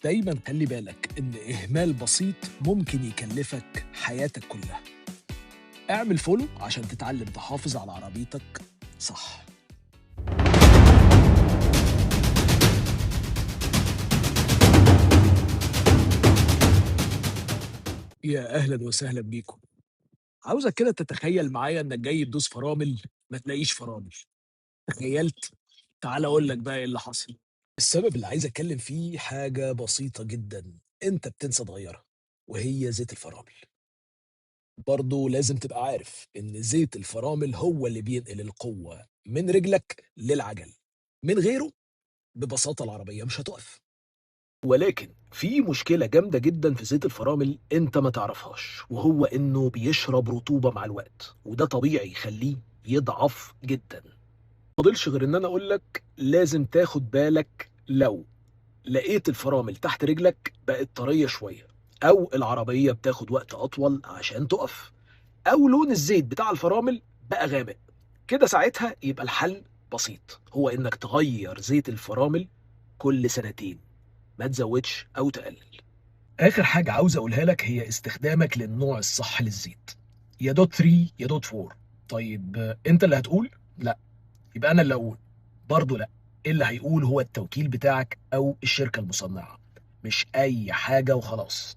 دايما خلي بالك إن إهمال بسيط ممكن يكلفك حياتك كلها. اعمل follow عشان تتعلم تحافظ على عربيتك صح. يا أهلا وسهلا بيكم. عاوزك كده تتخيل معايا إنك جاي تدوس فرامل ما تلاقيش فرامل. تخيلت؟ تعال أقول لك بقى إيه اللي حصل. السبب اللي عايز أتكلم فيه حاجة بسيطة جدا أنت بتنسى تغيرها، وهي زيت الفرامل. برضه لازم تبقى عارف إن زيت الفرامل هو اللي بينقل القوة من رجلك للعجل، من غيره ببساطة العربية مش هتقف. ولكن في مشكلة جامدة جدا في زيت الفرامل انت ما تعرفهاش، وهو انه بيشرب رطوبة مع الوقت، وده طبيعي يخليه يضعف جدا. فاضلش غير ان انا اقولك لازم تاخد بالك لو لقيت الفرامل تحت رجلك بقت طرية شوية، او العربية بتاخد وقت اطول عشان تقف، او لون الزيت بتاع الفرامل بقى غامق كده. ساعتها يبقى الحل بسيط، هو انك تغير زيت الفرامل كل سنتين، ما تزودش او تقلل. اخر حاجة عاوز اقولها لك هي استخدامك للنوع الصح للزيت، يا dot 3 يا dot 4. طيب انت اللي هتقول لا، يبقى انا اللي اقول برضه لا. اللي هيقول هو التوكيل بتاعك او الشركة المصنعة، مش اي حاجة وخلاص.